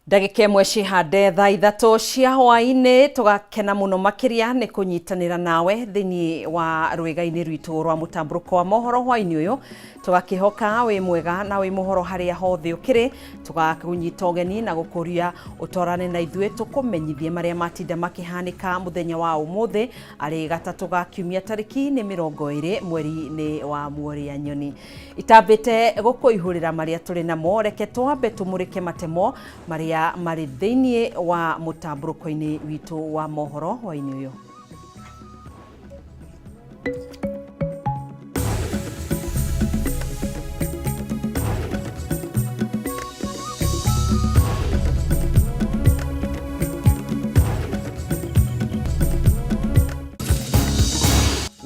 Ndagĩka ĩmwe cihande thaa 3 cia hwaĩ-inĩ, tũgakena mũno makĩria nĩ kũnyitanĩra nawe thĩinĩ wa rwĩga-inĩ rwitũ rwa mũtambũrũko wa mohoro hwaĩ-inĩ ũyũ. Tũgakĩhoka wĩ mwega na wĩ mũhoro harĩa hothe ũkĩrĩ. Tũgakũnyita ũgeni na gũkũria ũtwarane na ithuĩ tũkũmenyithie marĩa matinda makĩhanĩka mũthenya wa ũmũthĩ, arĩ gatatũ ga kiumia, tarĩki nĩ 20 mweri-inĩ wa Muoria Nyoni. Itambĩte gũkũihũrĩra marĩa tũrĩ namo, reke twambe tũmũrĩke matemo marĩa marĩ thĩinĩ wa mũtambũrũko-inĩ witũ wa mohoro hwaĩ-inĩ ũyũ.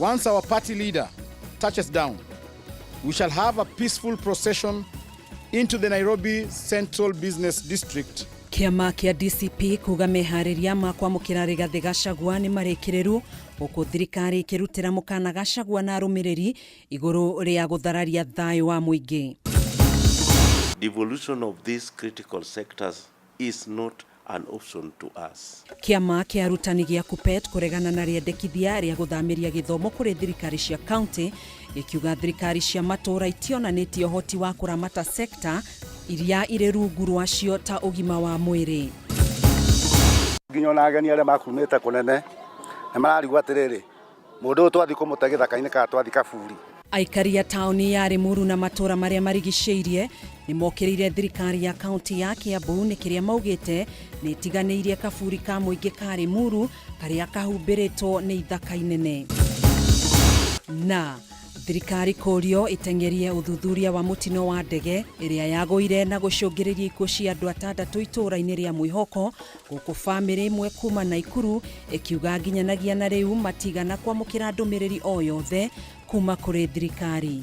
Once our party leader touches down, we shall have a peaceful procession into the Nairobi Central Business District. Kĩama kĩa DCP kuga meharĩria ma kwamũkĩra Rigathĩ Gachagua nĩ marĩkĩrĩru, gũkũ thirikari ĩkĩrutĩra mũkana Gachagua na arũmĩrĩri igũrũ rĩa gũthararia thayũ wa mũingĩ. Devolution of these critical sectors is not an option to us. Kĩama kĩa arutani gĩa KUPPET kũregana na rĩendekithia rĩa gũthamĩria gĩthomo kũrĩ thirikari cia county, gĩkiuga thirikari cia matũũra itionanĩtie ũhoti wa kũramata sekta iria irĩ rungu rwacio ta ũgima wa mwĩrĩ. Nginya ona ageni arĩa makumĩte kũnene nĩ mararigwo atĩrĩrĩ, mũndũ ũyũ twathiĩ kũmũte gĩthaka-inĩ kana twathiĩ kaburi. Aikari a taũni ya Limuru na matũũra marĩa marigicĩirie nĩ mokĩrĩire thirikari ya kaunti ya Kiambu nĩ kĩrĩa maugĩte nĩ ĩtiganĩirie kaburi ka mũingĩ ka Limuru karĩa kahumbĩrĩtwo nĩ ithaka inene. Na thirikari kũrio ĩteng'erie ũthuthuria wa mũtino wa ndege ĩrĩa yagũire na gũcũngĩrĩria ikuũ cia andũ atandatũ itũũra-inĩ rĩa Mwĩhoko, gũkũ bamĩrĩ ĩmwe kuma Naikuru ĩkiuga nginyanagia na rĩu matigana kwamũkĩra ndũmĩrĩri o yothe kuma kũrĩ thirikari.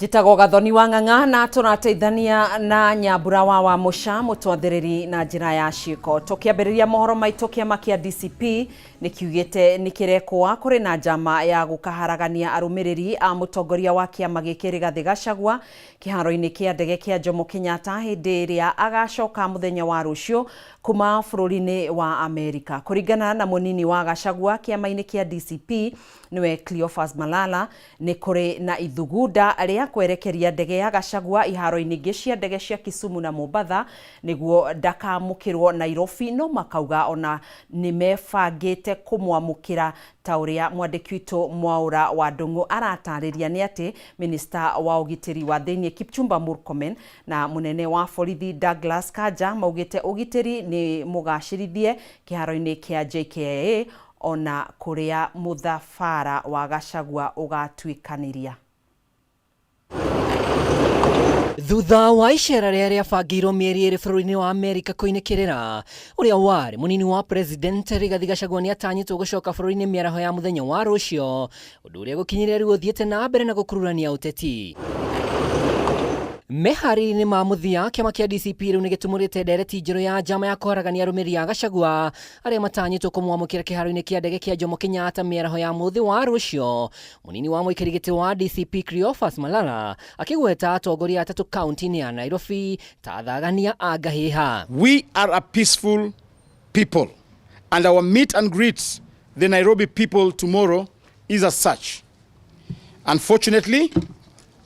Njĩtagwo Gathoni wa Ng'ang'a na tũrateithania na Nyambura wa Mũca mũtwathĩrĩri na njĩra ya ciĩko. Tũkĩambĩrĩria mohoro maitũ, kĩama kĩa DCP nĩ kiugĩte nĩ kĩrekwa kũrĩ na njama ya gũkaharagania arũmĩrĩri a mũtongoria wa kĩama gĩkĩ Rigathĩ Gachagua kĩharo-inĩ kĩa ndege kĩa Jomo Kenyatta hĩndĩ ĩrĩa agacoka mũthenya wa rũciũ kuma bũrũri-inĩ wa Amerika. Kũringana na mũnini wa Gachagua kĩama-inĩ kĩa DCP nĩwe Cleophas Malala, nĩ kũrĩ na ithugunda rĩa kwerekeria ndege ya Gachagua iharo-inĩ ingĩ cia ndege cia Kisumu na Mombatha nĩguo ndakamũkĩrwo Nairobi, no makauga ona nĩ mebangĩte kũmwamũkĩra. Ta ũrĩa mwandĩki witũ Mwaũra wa Ndũng'ũ aratarĩria, nĩ atĩ minista wa ũgitĩri wa thĩinĩ Kipchumba Murkomen na mũnene wa borithi Douglas Kanja maugĩte ũgitĩri nĩ mũgacĩrithie kĩharo-inĩ kĩa JKIA ona kũrĩa mũthabara wa Gachagua ũgatuĩkanĩria. Thutha wa icera rĩrĩa rĩabangĩirwo mĩeri 2 bũrũri-inĩ wa Amerika kũinĩkĩrĩra, ũrĩa warĩ mũnini wa president Rigathi Gachagua nĩ atanyĩtwo gũcoka bũrũri-inĩ mĩaraho ya mũthenya wa rũciũ, ũndũ ũrĩa gũkinyĩria rĩu ũthiĩte na mbere na gũkururania ũteti. Meharĩria-inĩ ma mũthia, kĩama kĩa DCP rĩu nĩ gĩtumũrĩte ndereti njerũ ya njama ya kũharagania arũmĩrĩri a Gachagua arĩa matanyĩtwo kũmwamũkĩra kĩharo-inĩ kĩa ndege kĩa Jomo Kenyatta mĩaraho ya mũthĩ wa rũciũ. Mũnini wa mũikari gĩtĩ wa DCP Cleophas Malala akĩgweta atongoria atatũ kaunti-inĩ ya Nairobi ta athagania a ngahĩha. We are a peaceful people and our meet and greet the Nairobi people tomorrow is as such. Unfortunately,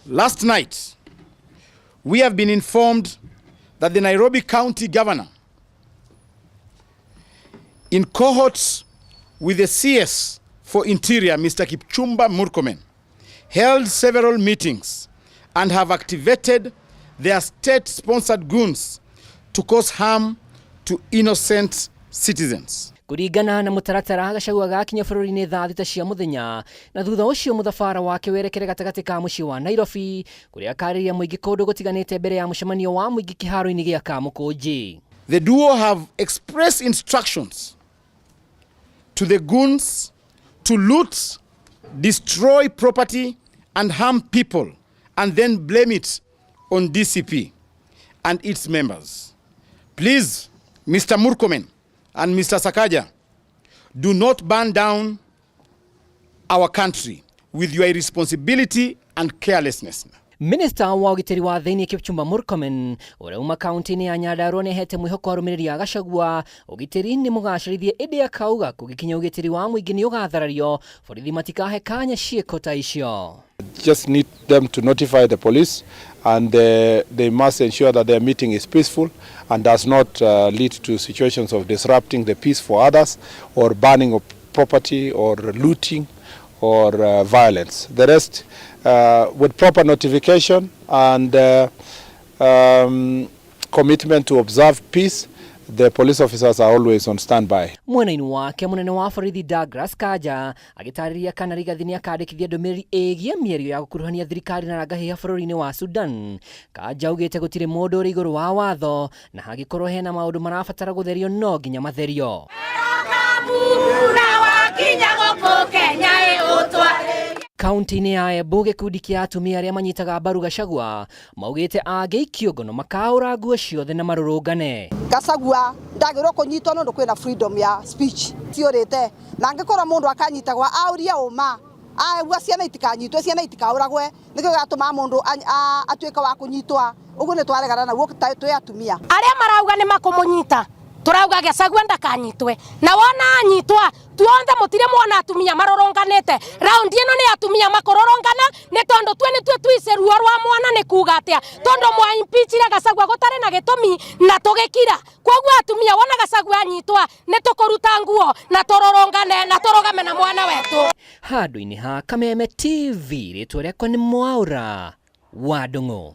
last night we have been informed that the Nairobi County Governor, in cohorts with the CS for Interior, Mr. Kipchumba Murkomen, held several meetings and have activated their state-sponsored goons to cause harm to innocent citizens. Kũringana na mũtaratara, Gachagua agakinya bũrũri-inĩ thaa 6 cia mũthenya na thutha ũcio mũthabara wake werekere gatagatĩ ka mũciĩ wa Nairobi kũrĩa akarĩria mũingĩ kũndũ gũtiganĩte mbere ya mũcemanio wa mũingĩ kĩharo-inĩ gĩa Kamũkũnji. The duo have expressed instructions to the goons to loot, destroy property and harm people and then blame it on DCP and its members. Please, Mr. Murkomen And Mr. Sakaja, do not burn down our country with your irresponsibility and carelessness. Minista wa ũgitĩri wa thĩinĩ Kipchumba Murkomen ũrĩa uma kaunti-inĩ ya Nyandarua nĩahete mwĩhoko arũmĩrĩri a Gachagua ũgitĩri nĩ mũgacĩrithie, ĩndĩ akauga kũgĩkinya ũgitĩri wa mũingĩ nĩ ũgatharario, borithi matikahe kanya ciĩko ta icio. Just need them to notify the police, and they must ensure that their meeting is peaceful and does not lead to situations of disrupting the peace for others or burning of property or looting or violence. The rest, with proper notification and commitment to observe peace, the police officers are always on standby. Mwena-inĩ wake mũnene wa borithi Douglas Kanja agĩtarĩria kana Rigathi nĩakandĩkithia ndũmĩrĩri ĩgiĩ mĩario ya gũkuruhania thirikari na rangahĩha bũrũri-inĩ wa Sudan. Kanja augĩte gũtirĩ mũndũ ũrĩ igũrũ wa watho na hangĩkorwo hena maũndũ marabatara gũtherio no nginya matherio. Kaunti-inĩ ya Embu gĩkundi kĩa atumia arĩa manyitaga mbaru Gachagua maugĩte angĩikio ngono makaũra nguo ciothe na marũrũngane. Gachagua ndagĩrĩirwo kũnyitwo nĩ ũndũ kwĩna freedom ya speech ciũrĩte, na angĩkorwo mũndũ akanyitagwo aurie ũma auga ciana itikanyitwe, ciana itikaũragwe, nĩkĩo gĩgatũma mũndũ atuĩke wa kũnyitwa. Ũguo nĩ twaregana naguo twĩ atumia. Arĩa marauga nĩ makũmũnyita, turauga Gachagua ndakanyitwe, na wona anyitwa tuonthe mutire mwona atumia marũrũnganĩte. Raundi ĩno nĩ atumia makũrũrũngana nĩ tondũ twe nĩ twe twice ruo rwa mwana nĩ kuga atĩa, tondũ mwa impeachire Gachagua gũtarĩ na gĩtũmi na tũgĩkira. Koguo atumia wona Gachagua anyitwa nĩ tũkũruta nguo na tũrũrũngane na tũrũgame na mwana wetu. Handũ-inĩ ha Kameme TV, rĩtwa rĩakwa nĩ Mwaura wa Ndung'u.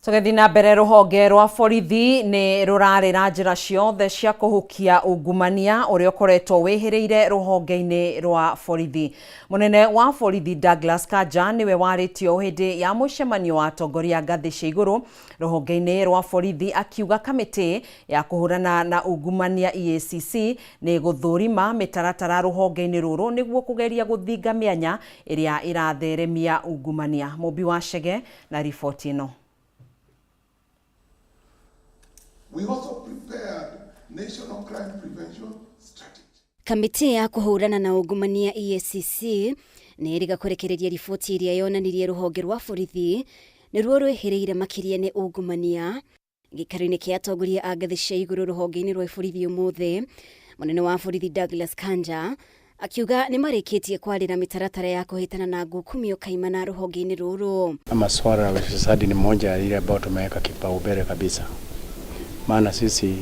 Tũgĩthiĩ na mbere, rũhonge rwa borithi nĩ rũrarĩra njĩra ciothe cia kũhukia ungumania ũrĩa ũkoretwo wĩhĩrĩire rũhonge-inĩ rwa borithi. Mũnene wa borithi Douglas Kanja nĩwe warĩtio hĩndĩ ya mũcemanio wa atongoria ngathĩ cia igũrũ rũhonge-inĩ rwa borithi, akiuga kamĩtĩ ya kũhũrana na ungumania EACC nĩ gũthũrima mĩtaratara rũhonge-inĩ rũrũ nĩguo kũgeria gũthinga mĩanya ĩrĩa ĩratheremia ungumania. Mũmbi wa Chege na riboti ĩno. We also prepared National Crime Prevention Strategy. Kamĩtĩ ya kũhũrana na ungumania EACC nĩ ĩrĩga kũrekereria riboti ĩrĩa yonanirie rũhonge rwa borithi nĩruo rwĩhĩrĩire makĩria nĩ ungumania. Gĩikaro-inĩ kĩa atongoria a ngathĩ cia igũrũ rũhonge-inĩ rwa borithi ũmũthĩ, mũnene wa borithi Douglas Kanja akiuga nĩ marĩkĩtie kwarĩra mĩtaratara ya kũhĩtana na ngukumio kaimana rũhonge-inĩ rũrũ. Masuala ya ufisadi ni moja ya ile ambayo tumeweka kipaumbele kabisa, maana sisi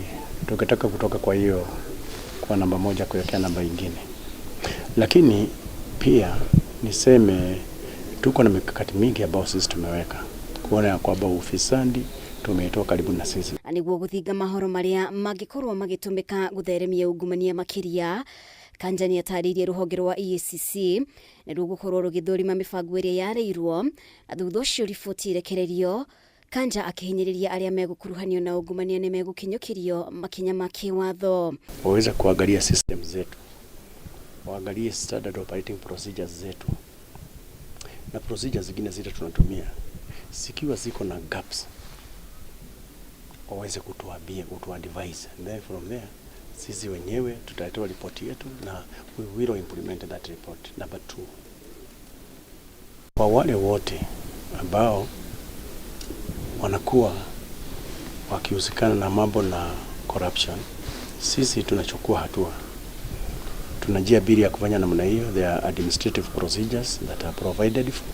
tukitaka kutoka kwa hiyo kwa namba moja kuelekea namba ingine, lakini pia niseme tuko na mikakati mingi ambayo sisi tumeweka kuona ya kwamba ufisadi tumeitoa karibu na sisi. Nĩguo gũthinga mahoro marĩa mangĩkorwo magĩtũmĩka gũtheremia ungumania makĩria, Kanja nĩ atarĩirie rũhonge rwa EACC nĩ rũgũkorwo rũgĩthũrima mĩbango ĩrĩa yarĩirwo, na thutha ũcio riboti ĩrekererio. Kanja akĩhinyĩrĩria arĩa megũkuruhanio na ungumania nĩ megũkinyũkĩrio makinya ma kĩwatho. Waweze kuangalia system zetu, waangalie standard operating procedures zetu na procedures zingine zile tunatumia, zikiwa ziko na gaps waweze kutuambia, kutuadvise, and then from there sisi wenyewe tutatoa ripoti yetu na we will implement that report. Number two, kwa wale wote ambao wanakuwa wakihusikana na mambo na corruption, sisi tunachukua hatua. Tuna njia mbili ya kufanya namna hiyo, there are administrative procedures that are provided for,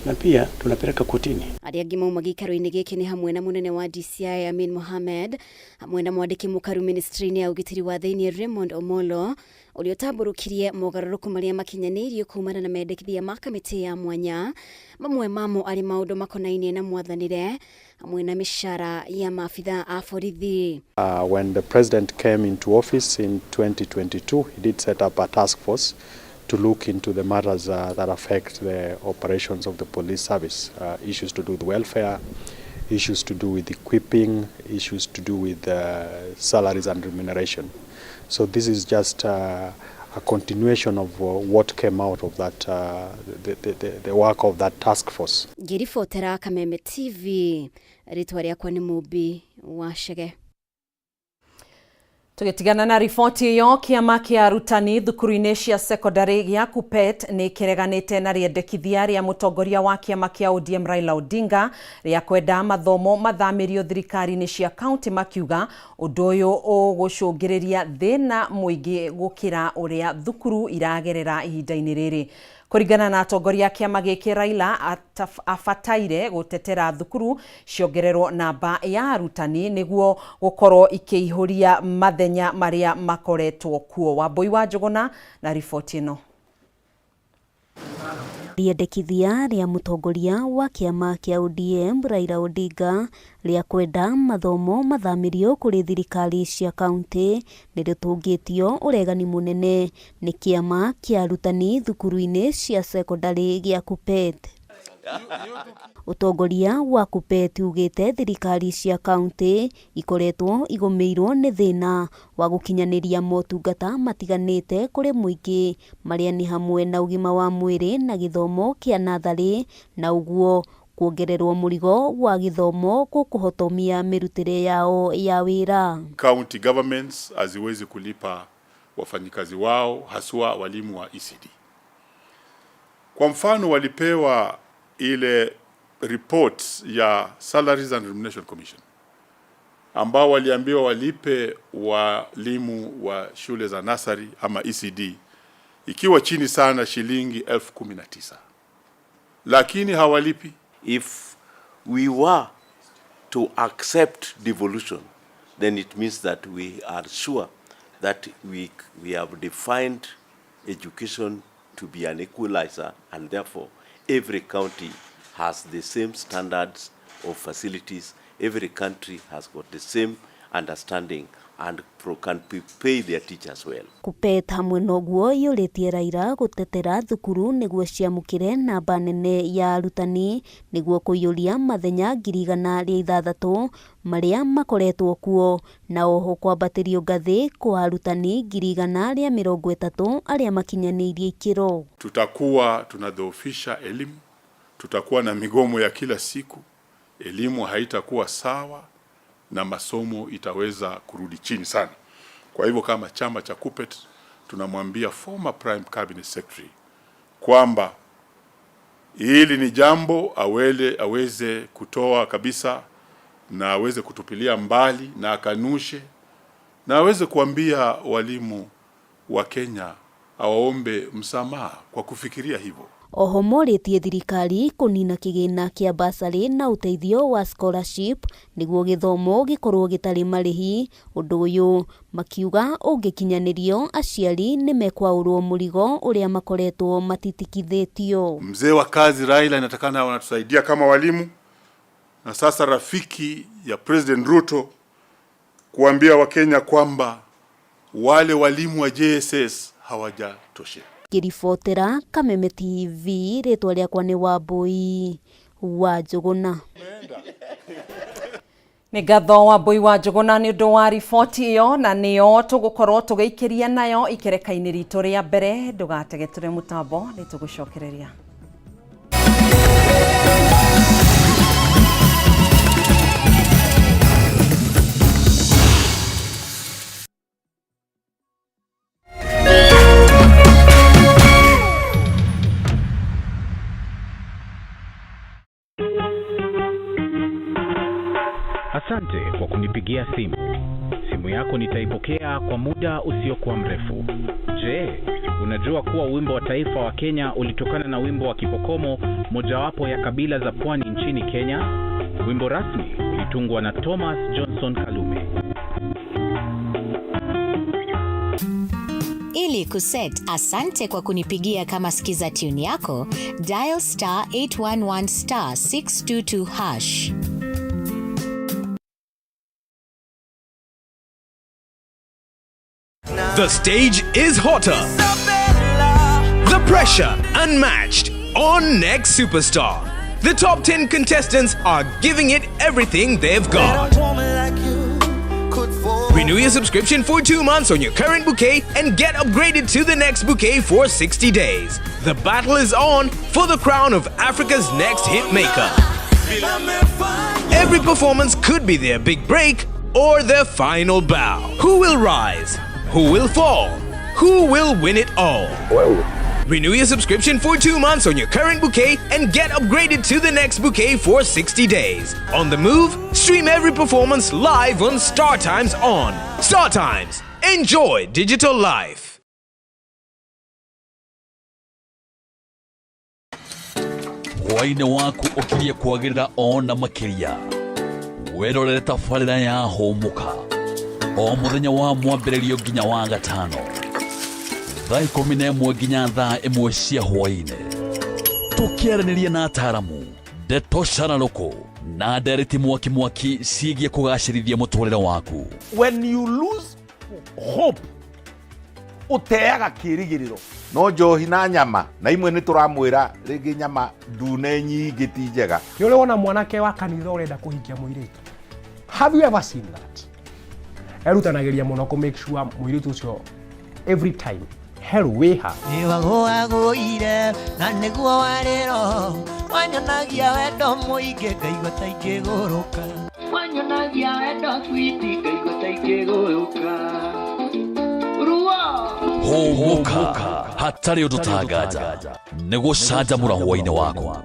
na pia tunapeleka kotini. Arĩa angĩ mauma gĩikaro-inĩ gĩkĩ nĩ hamwe na mũnene wa DCI Amin Mohamed, hamwe na mwandĩki mũkaru ministry-inĩ ya ũgitĩri wa thĩinĩ Raymond Omolo, ũrĩa ũtambũrũkirie mogarũrũku marĩa makinyanĩirio kumana na mendekithia ma kamĩtĩ ya mwanya, mamwe mamo arĩ maũndũ makonainie na mwathanĩre hamwe na mĩcara ya maabitha a borithi. When the president came into office in 2022, he did set up a task force to look into the matters that affect the operations of the police service, issues to do with welfare, issues to do with equipping, issues to do with salaries and remuneration. So this is just a continuation of what came out of that, the work of that task force. Ngĩribotera Kameme TV, rĩtwa rĩakwa nĩ Mũmbi wa Chege. Tũgĩtigana na riboti ĩyo, kĩama kĩa arutani thukuru-inĩ cia sekondarĩ gĩa KUPPET nĩ kĩreganĩte na rĩendekithia rĩa mũtongoria wa kĩama kĩa ODM Raila Odinga rĩa kwenda mathomo mathamĩrio thirikari-inĩ cia kaunti, makiuga ũndũ ũyũ ũgũcũngĩrĩria thĩna mũingĩ gũkĩra ũrĩa thukuru iragerera ihinda-inĩ rĩrĩ. Kũringana na atongoria a kĩama gĩkĩ, Raila abataire gũtetera thukuru ciongererwo namba ya arutani nĩguo gũkorwo ikĩihũria mathenya marĩa makoretwo kuo. Wambui wa Njũgũna na riboti ĩno. Rĩendekithia rĩa mũtongoria wa kĩama kĩa ODM Raila Odinga rĩa kwenda mathomo mathamĩrio kũrĩ thirikari cia kaunti nĩ rĩtũngĩtio ũregani mũnene nĩ kĩama kĩa arutani thukuru-inĩ cia sekondarĩ gĩa KUPPET. Ũtongoria wa KUPPET ugĩte thirikari cia kaunti ikoretwo igũmĩirwo nĩ thĩna wa gũkinyanĩria motungata matiganĩte kũrĩ mũingĩ, marĩa nĩ hamwe na ũgima wa mwĩrĩ na gĩthomo kĩa natharĩ, na ũguo kuongererwo mũrigo wa gĩthomo gũkũhotomia mĩrutĩre yao ya wĩra. County governments haziwezi kulipa wafanyikazi wao, haswa walimu wa ECD. Kwa mfano, walipewa ile report ya Salaries and Remuneration Commission ambao waliambiwa walipe walimu wa shule za nasari ama ECD ikiwa chini sana shilingi 19,000, lakini hawalipi. If we were to accept devolution, then it means that we are sure that we have defined education to be an equalizer, and therefore every county has the same standards of facilities, every country has got the same understanding and can pay their teachers well. KUPPET hamwe noguo yũrĩtie Raila gũtetera thukuru nĩguo ciamũkĩre namba nene ya arutani nĩguo kũiyũria mathenya 106,000 marĩa makoretwo kuo, na oho kwambatĩrio ngathĩ kwa arutani 130,000 arĩa makinyanĩirie ikĩro. Tutakuwa tunadhoofisha elimu, tutakuwa na migomo ya kila siku, elimu haitakuwa sawa na masomo itaweza kurudi chini sana. Kwa hivyo kama chama cha KUPPET tunamwambia former Prime Cabinet Secretary kwamba hili ni jambo aweze kutoa kabisa na aweze kutupilia mbali na akanushe na aweze kuambia walimu wa Kenya awaombe msamaha kwa kufikiria hivyo. Oho morĩtie thirikari kũnina kĩgĩna kĩa basarĩ na ũteithio wa scholarship nĩguo gĩthomo gĩkorwo gĩtarĩ marĩhi. Ũndũ ũyũ makiuga ũngĩkinyanĩrio aciari nĩmekwaũrwo mũrigo ũrĩa makoretwo matitikithĩtio. Mzee wa kazi Raila inatakana wanatusaidia kama walimu, na sasa rafiki ya President Ruto kuambia Wakenya kwamba wale walimu wa JSS hawajatoshea. Ngĩribotera Kameme TV, rĩtwa rĩakwa nĩ Wambui wa Njũgũna. Nĩ ngatho Wambui wa Njũgũna nĩ ũndũ wa riboti ĩyo, na nĩyo tũgũkorwo tũgĩikĩria nayo ikereka-inĩ ritũ rĩa mbere. Ndũgatege tũrĩ mũtambo, nĩ tũgũcokereria. Asante kwa kunipigia simu. Simu yako nitaipokea kwa muda usiokuwa mrefu. Je, unajua kuwa wimbo wa taifa wa Kenya ulitokana na wimbo wa Kipokomo, mojawapo ya kabila za pwani nchini Kenya? Wimbo rasmi ulitungwa na Thomas Johnson Kalume. Ili kuset asante kwa kunipigia kama skiza tune yako, dial star 811 star 622 hash. The stage is hotter. The pressure unmatched on Next Superstar. The top 10 contestants are giving it everything they've got. Renew your subscription for 2 months on your current bouquet and get upgraded to the next bouquet for 60 days. The battle is on for the crown of Africa's next hit maker. Every performance could be their big break Or their final bow? Who will rise? Who will fall? Who will win it all? Renew your subscription for 2 months on your current bouquet and get upgraded to the next bouquet for 60 days. On the move, stream every performance live on Star Times On. Star Times. Enjoy digital life. Hwaĩ-inĩ waku ũkirie kwagĩrĩra ona makĩria. Wĩrorere tabarĩra ya Hũmũka o mũthenya wa mwambĩrĩrio nginya wa gatano, thaa 11 nginya thaa 1 cia hwaĩ-inĩ, tũkĩaranĩria na ataramu, ndeto cararũkũ na ndereti mwaki mwaki ciĩgiĩ kũgacĩrithia mũtũrĩre waku. When you lose hope, ũteaga kĩrĩgĩrĩro. No njohi na nyama na imwe nĩ tũramwĩra rĩngĩ nyama ndune nyingĩ ti njega. Nĩ ũrĩ wona mwanake wa kanitha ũrenda kũhikia mũirĩtu? Have you ever seen that? Erutanagĩria mũno kũ make sure mũirĩtu ũcio every time hello, wĩha. Nĩwagũagũire na nĩguo warĩro wanyonagia wendo mũingĩ ngaigua ta ingĩgũrũka, wanyonagia wendo switi ngaigua ta ingĩgũrũka ruo. Hũmũka hatarĩ ũndũ tanganja nĩ gũcanjamũra hwaĩ-inĩ waku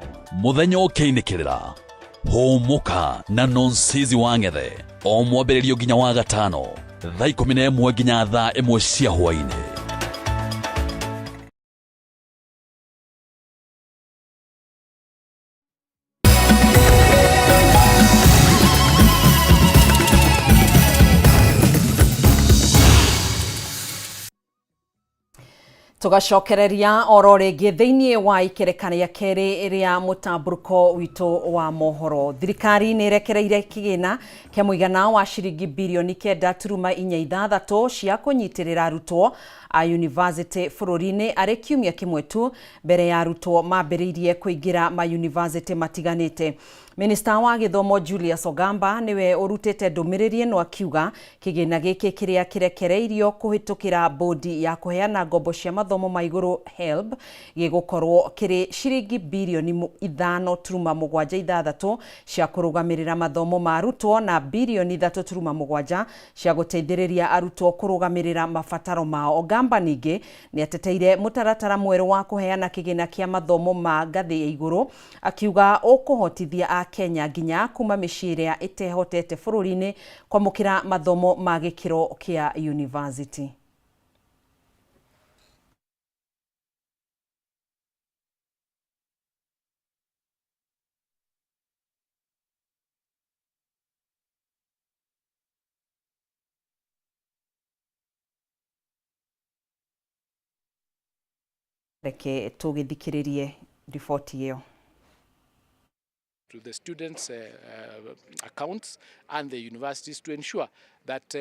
mũthenya ũkĩinĩkĩrĩra. Hũmũka na Nonsizi wa Ng'ethe o mwambĩrĩrio nginya wa gatano, thaa 11 nginya thaa 1 cia hwaĩ-inĩ. Tugacokereria oro rĩngĩ thĩinĩ wa ikereka rĩa kerĩ rĩa mũtambũrũko witũ wa mohoro. Thirikari nĩ ĩrekereire kĩgĩna kĩa mũigana wa ciringi birioni 9.46 cia kũnyitĩrĩra arutwo a yunivasĩtĩ bũrũri-inĩ, arĩ kiumia kĩmwe tu mbere ya arutwo mambĩrĩirie kũingĩra mayunivasĩtĩ matiganĩte. Minista wa gĩthomo Julius Ogamba nĩwe ũrutĩte ndũmĩrĩri ĩno, akiuga kĩgĩna gĩkĩ kĩrĩa kĩrekereirio kũhĩtũkĩra bodi ya kũheana ngombo cia mathomo ma igũrũ HELB gĩgũkorwo kĩrĩ ciringi birioni 5.76 cia kũrũgamĩrĩra mathomo ma arutwo na birioni 3.7 cia gũteithĩrĩria arutwo kũrũgamĩrĩra mabataro mao. Ogamba ningĩ nĩ ateteire mũtaratara mwerũ wa kũheana kĩgĩna kĩa mathomo ma ngathĩ ya igũrũ, akiuga ũkũhotithia a Kenya nginya kuma mĩciĩ ĩrĩa ĩtehotete bũrũri-inĩ kwamũkĩra mathomo ma gĩkĩro kĩa university. Reke tũgĩthikĩrĩrie riboti ĩyo. To the students' accounts and the universities to ensure that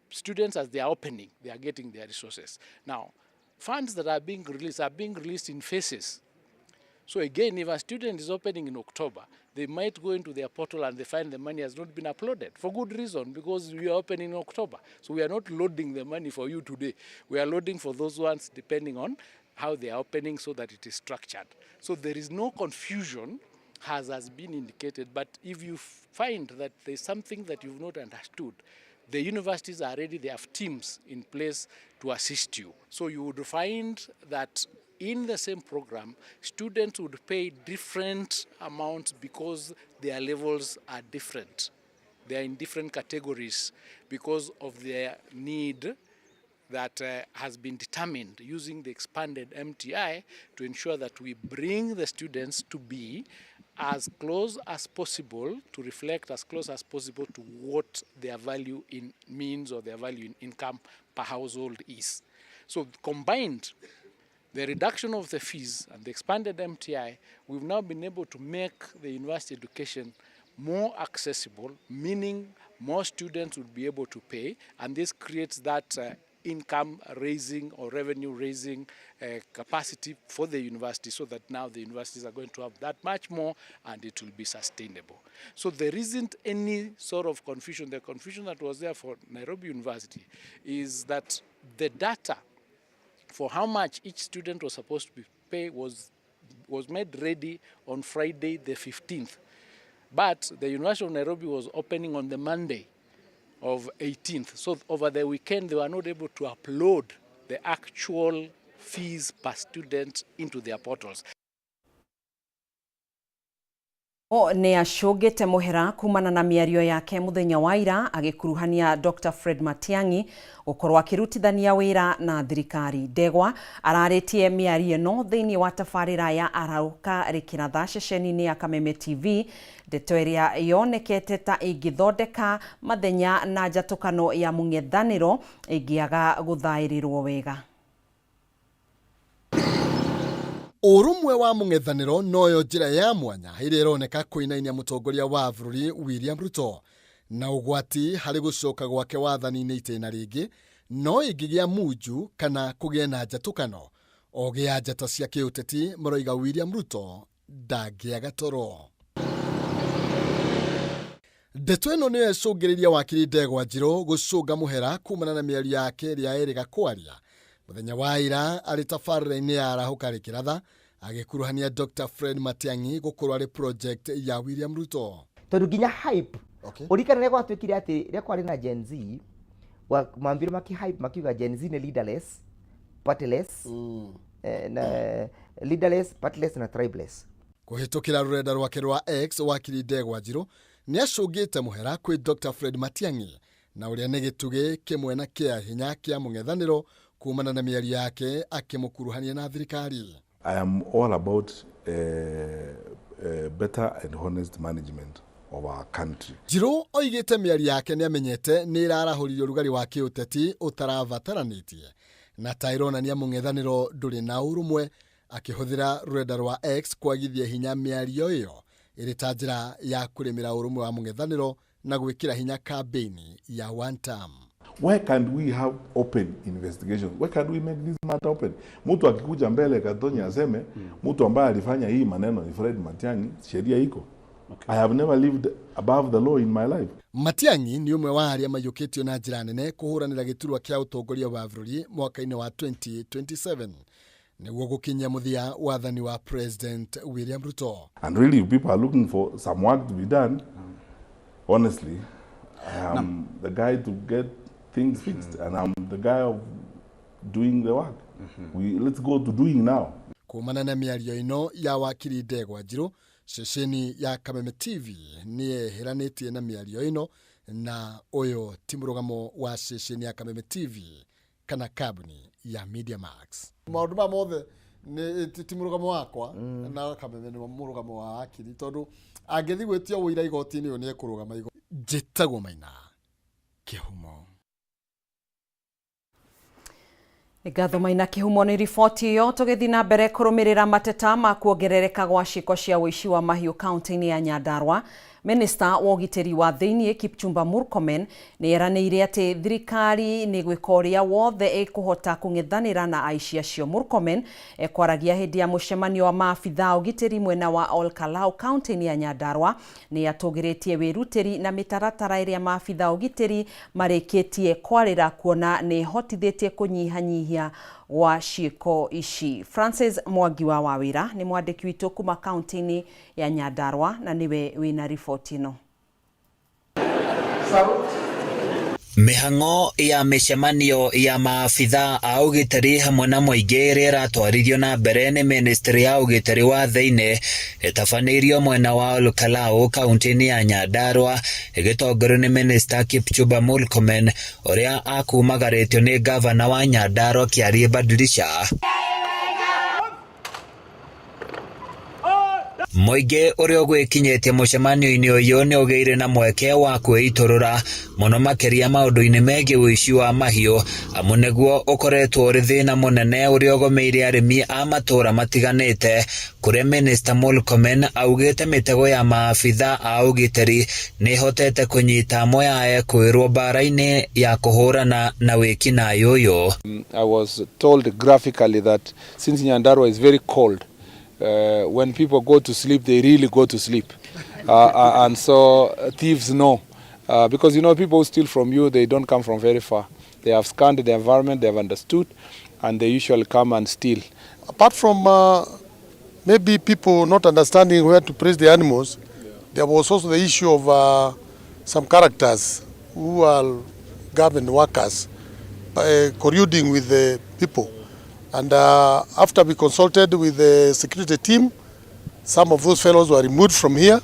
students, as they are opening, they are getting their resources. Now, funds that are being released are being released in phases. So again, if a student is opening in October, they might go into their portal and they find the money has not been uploaded for good reason, because we are opening in October. So we are not loading the money for you today. We are loading for those ones depending on how they are opening so that it is structured. So there is no confusion as has been indicated, but if you find that there's something that you've not understood, the universities are ready, they have teams in place to assist you. So you would find that in the same program, students would pay different amounts because their levels are different. They are in different categories because of their need that has been determined using the expanded MTI to ensure that we bring the students to be as close as possible, to reflect as close as possible to what their value in means or their value in income per household is. So combined, the reduction of the fees and the expanded MTI, we've now been able to make the university education more accessible, meaning more students will be able to pay, and this creates that income raising or revenue raising capacity for the university, so that now the universities are going to have that much more and it will be sustainable. So there isn't any sort of confusion. The confusion that was there for Nairobi University is that the data for how much each student was supposed to be pay was made ready on Friday the 15th. But the University of Nairobi was opening on the Monday of 18th. So over the weekend, they were not able to upload the actual fees per student into their portals. Nĩ acũngĩte mũhera kumana na mĩario yake mũthenya wa ira agĩkuruhania Dr. Fred Matiang'i gũkorwo akĩrutithania wĩra na thirikari. Ndegwa ararĩtie mĩario ĩno thĩinĩ wa tabarĩra ya Arahũka Rĩkĩratha ceceni-inĩ ya Kameme TV, ndeto ĩrĩa yonekete ta ĩngĩthondeka mathenya na njatũkano ya mũng'ethanĩro ĩngĩaga gũthaĩrĩrwo wega. Ũrũmwe wa mũng'ethanĩro noyo njĩra ya mwanya ĩrĩa ĩroneka kũinainia mũtongoria wa bũrũri William Ruto na ũgwati harĩ gũcoka gwake wathani-inĩ itĩna rĩngĩ no ĩngĩgĩa munju kana kũgĩe na njatũkano. Ogĩ a njata cia kĩũteti maroiga William Ruto ndangĩaga toro. Ndeto ĩno nĩyo ĩcũngĩrĩria wakiri Ndegwa Njirũ gũcũnga mũhera kumana na mĩario yake ĩrĩa erĩga kwaria mũthenya wa ira arĩ tabarĩra-inĩ ya Arahũka Rĩkĩratha agĩkuruhania Dr. Fred Matiang'i gũkorwo arĩ project ya William Ruto. Tondu nginya hype urikana rĩrĩa gwatuĩkire atĩ rĩrĩa kwarĩ na Gen Z mambire maki hype makiuga Gen Z nĩ leaderless, partyless, na leaderless, partyless na tribeless. Kũhĩtũkĩra rũrenda rwake rwa X, wakiri Ndegwa Njirũ nĩ acũngĩte mũhera kwĩ Dr. Fred Matiang'i na ũrĩa nĩ gĩtugĩ kĩmwe na kĩa hinya kĩa mũng'ethanĩro kumana na mĩario yake akĩmũkuruhania na thirikari. I am all about better and honest management of our country. Njirũ oigĩte mĩario yake nĩamenyete nĩ ĩrarahũrire ũrugarĩ wa kĩũteti ũtarabataranĩtie na ta ĩronania mũng'ethanĩro ndũrĩ na ũrũmwe, akĩhũthĩra rũrenda rwa X kwagithia hinya mĩario ĩyo ĩrĩ ta njĩra ya kũrĩmĩra ũrũmwe wa mũng'ethanĩro na gwĩkĩra hinya kambĩini ya one term. Why can't we have open investigation? Why can't we make this matter open? Mtu akikuja mbele Gathoni aseme mtu ambaye alifanya hii maneno ni Fred Matiang'i, sheria iko. I have never lived above the law in my life. Matiang'i nĩ ũmwe wa arĩa maiyũkĩtio na njĩra nene kũhũranĩra gĩturwa kĩa ũtongoria wa bũrũri mwaka-inĩ wa 2027 nĩguo gũkinyia mũthia wathani wa President William Ruto. And really, if people are looking for some work to be done, honestly, I am the guy to get things fixed, and I'm the guy of doing the work. We let's go to doing now. Kumana na mĩario ĩno ya wakiri Ndegwa Njirũ, ceceni ya Kameme TV nĩ yeheranĩtie na mĩario ĩno, na ũyũ ti mũrũgamo wa ceceni ya Kameme TV kana kambuni ya Media Max. Maũndũ maya mothe nĩ ti mũrũgamo wakwa na Kameme nĩ mũrũgamo wa wakiri, tondũ angĩthiĩ gwĩtio ũira igoti-inĩ ũyũ nĩ ekũrũgama igoti. Njĩtagwo Maina Kĩhumo. Ngatho Maina Kĩhumo nĩ riboti ĩyo. Tũgĩthiĩ na mbere kũrũmĩrĩra mateta ma kuongerereka gwa ciĩko cia ũici wa mahiũ kaunti-inĩ ya Nyandarua, Minista wa ũgitĩri wa thĩinĩ Kipchumba Murkomen nĩ eranĩire atĩ thirikari nĩ gwĩka ũrĩa wothe ĩkũhota kũng'ethanĩra na aici acio. Murkomen ekwaragia hĩndĩ ya mũcemanio wa maabitha ũgitĩri mwena wa Olkalau kaunti-inĩ ya Nyandarua. Nĩ atũgĩrĩtie wĩrutĩri na mĩtaratara ĩrĩa maabitha ũgitĩri marĩkĩtie kwarĩra kuona nĩ ĩhotithĩtie kũnyihanyihia gwa ciĩko ici. Francis Mwangi wa Wawĩra nĩ mwandĩki witũ kuma kaunti-inĩ ya Nyandarua na nĩwe wĩna riboti ĩno. Mĩhang'o ya mĩcemanio ya maabitha a ũgitĩri hamwe na mũingĩ ĩrĩa ĩratwarithio na mbere nĩ ministry ya ũgitĩri wa thĩinĩ ĩtabanĩirio mwena wa Olkalau kaunti-inĩ ya Nyandarua ĩgĩtongorio nĩ Minister Kipchumba Murkomen ũrĩa akumagarĩtio nĩ gavana wa Nyandarua Kĩarie Badilisha. Mũingĩ ũrĩa ũgwĩkinyĩtie mũcemanio-inĩ ũyũ nĩ ũgĩire na mweke wa kwĩitũrũra mũno makĩria maũndũ-inĩ megiĩ ũici wa mahiũ, amu nĩguo ũkoretwo ũrĩ thĩna mũnene ũrĩa ũgũmĩire arĩmi a matũũra matiganĩte, kũrĩa Minister Murkomen augĩte mĩtego ya maabitha a ũgitĩri nĩ ĩhotete kũnyita amwe a ekwĩrwo mbara-inĩ ya kũhũrana na wĩkinaĩ ũyũ. I was told graphically that since Nyandarua is very cold, when people go to sleep, they really go to sleep. And so thieves know. Because, you know, people who steal from you, they don't come from very far. They have scanned the environment, they have understood, and they usually come and steal. Apart from maybe people not understanding where to place the animals, there was also the issue of some characters who are government workers colluding with the people. And after we consulted with the security team, some of those fellows were removed from here,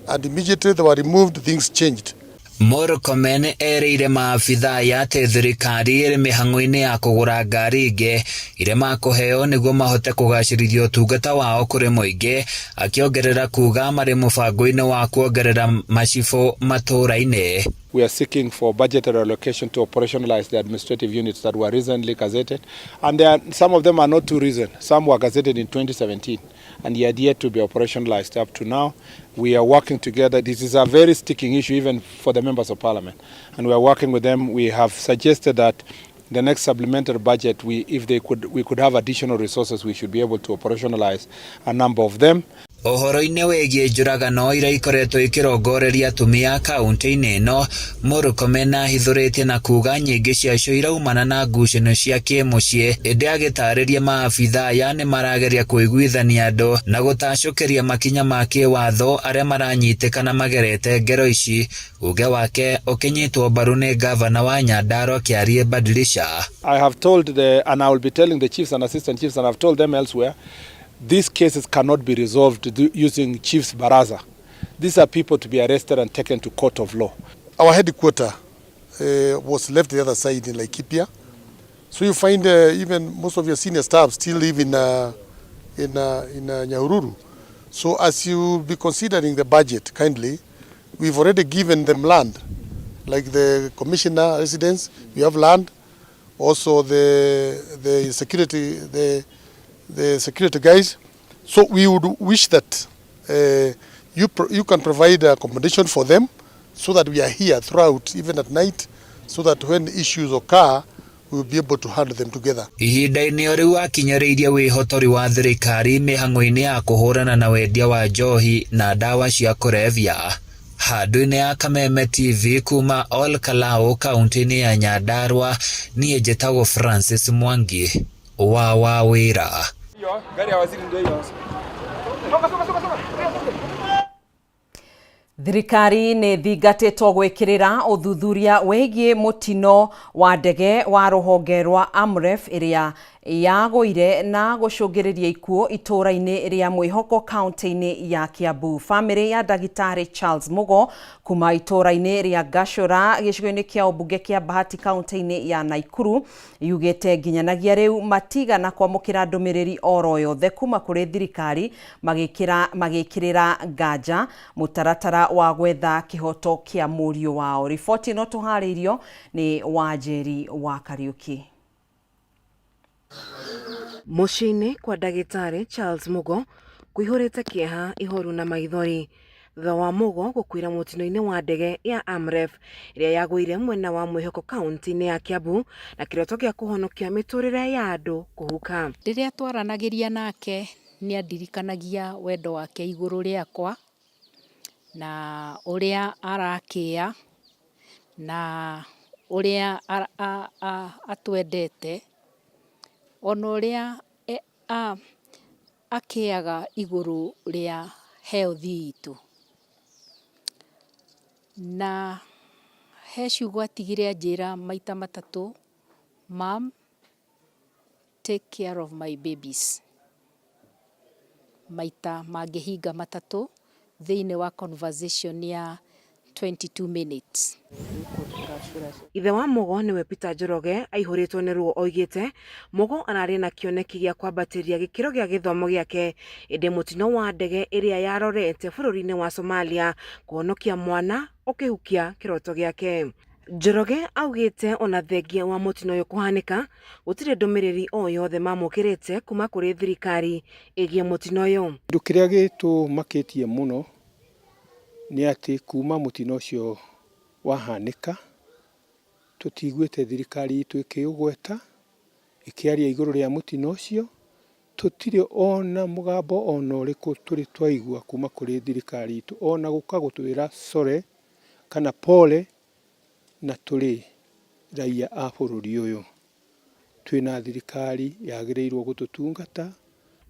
and immediately they were removed, things changed. Murkomen erĩire maabithaa aya atĩ thirikari ĩrĩ mĩhang'o-inĩ ya kũgũra ngari ingĩ iria makũheo nĩguo mahote kũgacĩrithia ũtungata wao kũrĩ mũingĩ, akĩongerera kuga marĩ mũbango-inĩ wa kuongerera macibũ matũũra-inĩ. We are seeking for budgetary allocation to operationalize the administrative units that were recently gazetted. And there are, some of them are not too recent. Some were gazetted in 2017 and yet yet to be operationalized up to now. We are working together. This is a very sticking issue even for the members of parliament. And we are working with them. We have suggested that the next supplementary budget, we, if they could, we could have additional resources, we should be able to operationalize a number of them. Ũhoro-inĩ wĩgiĩ njũragano iria ikoretwo ikĩrongoreria atumia kaunti-inĩ ĩno, Murkomen ahithũrĩtie na kuga nyingĩ ciacio iraumana na ngucanio cia kĩmũciĩ, ĩndĩ agĩtarĩria maabithaa aya nĩ marageria kũiguithania andũ na gũtacũkĩria makinya ma kĩwatho arĩa maranyitĩkana magerete ngero ici. Uge wake ũkĩnyitwo mbaru nĩ ngavana wa Nyandarua Kĩarie Badilisha. I have told the, and I will be telling the chiefs and assistant chiefs, and I've told them elsewhere, these cases cannot be resolved using chiefs baraza. These are people to be arrested and taken to court of law. Our headquarter was left the other side in Laikipia. So you find even most of your senior staff still live in Nyahururu. So as you be considering the budget kindly, we've already given them land. Like the commissioner residence, we have land. Also the security guys. So we would wish that you can provide accommodation for them so that we are here throughout, even at night, so that when issues occur, we will be able to handle them together. Ihinda-inĩ o rĩu akinyĩrĩirie wĩhotori wa thirikari mĩhang'o-inĩ ya kũhũrana na wendia wa njohi na ndawa cia kũrebia. Handũ-inĩ ya Kameme TV kuma Ol Kalou kaunti-inĩ ya Nyandarua, niĩ njĩtagwo Francis Mwangi wa Wawĩra. Gari ya waziri ndio hiyo. Soka, soka, soka, soka. Thirikari nĩ thingatĩtwo gwĩkĩrĩra ũthuthuria wĩgiĩ mũtino wa ndege wa rũhonge rwa Amref ĩrĩa yagũire na gũcũngĩrĩria ikuũ itũũra-inĩ rĩa Mwĩhoko kaunti-inĩ ya Kiambu. Bamĩrĩ ya ndagĩtarĩ Charles Mugo kuma itũũra-inĩ rĩa Gachũra gĩcigo-inĩ kĩa ũmbunge kĩa Bahati kaunti-inĩ ya Naikuru yugĩte nginyanagia rĩu matigana kwamũkĩra ndũmĩrĩri oro yothe kuma kũrĩ thirikari magĩkĩrĩra nganja mũtaratara wa gwetha kĩhoto kĩa mũriũ wao. Riboti ĩno tũharĩirio nĩ Wanjeri wa Kariũki. Mũciĩ-inĩ kwa ndagĩtarĩ Charles Mugo kũihũrĩte kĩeha, ihoru na maithori thutha wa Mugo gũkuĩra mũtino-inĩ wa ndege ya Amref ĩrĩa yagũire mwena wa Mwĩhoko kaunti-inĩ ya Kiambu na kĩroto gĩa kũhonokia mĩtũrĩre ya andũ kũhuka. Rĩrĩa twaranagĩria nake nĩ andirikanagia wendo wake igũrũ rĩakwa na ũrĩa arakĩĩa na ũrĩa atwendete ona ũrĩa akĩaga igũrũ rĩa health itũ. Na he ciugo atigire anjĩra maita matatũ, "Mom, take care of my babies." Maita mangĩhinga matatũ thĩinĩ wa conversation ya 22 minutes. Ithe wa Mugo nĩwe Peter Njoroge aihũrĩtwo nĩ ruo oigĩte Mugo ararĩ na kĩoneki gĩa kwambatĩria gĩkĩro gĩa gĩthomo gĩake ĩndĩ mũtino wa ndege ĩrĩa yarorete bũrũri-inĩ wa Somalia kũhonokia mwana ũkĩhukia kĩroto gĩake. Njoroge augĩte ona thengia wa mũtino ũyũ kũhanĩka gũtirĩ ndũmĩrĩri o yothe mamũkĩrĩte kuma kũrĩ thirikari ĩgiĩ mũtino ũyũ. Kĩndũ kĩrĩa gĩtũmakĩtie mũno nĩ atĩ kuma mũtino ũcio wahanĩka tũtiguĩte thirikari itũ ĩkĩũgweta ĩkĩaria igũrũ rĩa mũtino ũcio, tũtirĩ ona mũgambo ona ũrĩkũ tũrĩ twaigua kuma kũrĩ thirikari itũ ona gũka gũtwĩra sorry kana pole, na tũrĩ raia a bũrũri ũyũ. Twĩna thirikari yagĩrĩirwo gũtũtungata.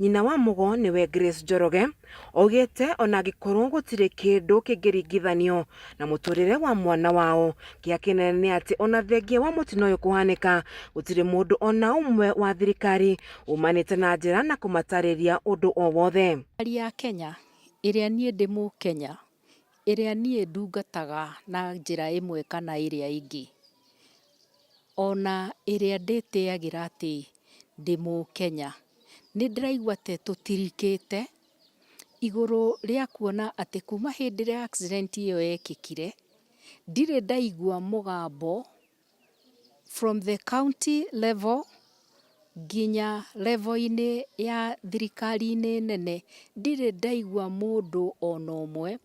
Nyina wa Mugo nĩwe Grace Njoroge augĩte ona angĩkorwo gũtirĩ kĩndũ kĩngĩringithanio na mũtũrĩre wa mwana wao, kĩeha kĩnene nĩ atĩ ona thengia wa mũtino ũyũ kũhanĩka gũtirĩ mũndũ ona ũmwe wa thirikari umanĩte na njĩra na kũmatarĩria ũndũ o wothe. Thirikari ya Kenya ĩrĩa niĩ ndĩ mũkenya, ĩrĩa niĩ ndungataga na njĩra ĩmwe kana ĩrĩa ĩngĩ, ona ĩrĩa ndĩtĩagĩra atĩ ndĩ mũkenya, nĩ ndĩraigua ta tũtirikĩte igũrũ rĩa kuona atĩ kuma hĩndĩ ĩrĩa accident ĩyo yekĩkire, ndirĩ ndaigua mũgambo from the county level nginya level-inĩ ya thirikari-inĩ nene, ndirĩ ndaigua mũndũ ona ũmwe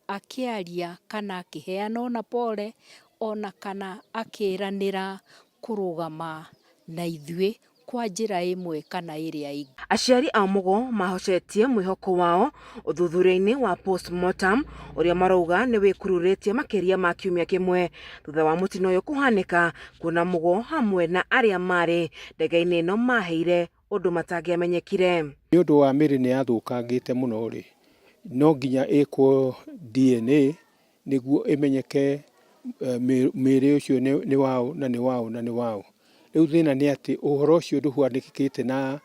akĩaria kana akĩheana ona pole ona kana akĩranĩra kũrũgama na ithuĩ kwa njĩra ĩmwe kana ĩrĩa ĩngĩ. Aciari a Mugo mahocetie mwĩhoko wao ũthuthuria-inĩ wa postmortem ũrĩa marauga nĩ wĩkururĩtie makĩria ma kiumia kĩmwe thutha wa mũtino ũyũ kũhanĩka, kuona Mugo hamwe na arĩa marĩ ndege-inĩ ĩno maheire ũndũ matangĩamenyekire. Nĩ ũndũ wa mĩrĩ nĩ yathũkangĩte mũno rĩ, no nginya ĩkwo DNA nĩguo ĩmenyeke mwĩrĩ ũcio nĩ waũ na nĩ waũ na nĩ waũ. Rĩu thĩna nĩ atĩ ũhoro ũcio ndũhanĩkĩte na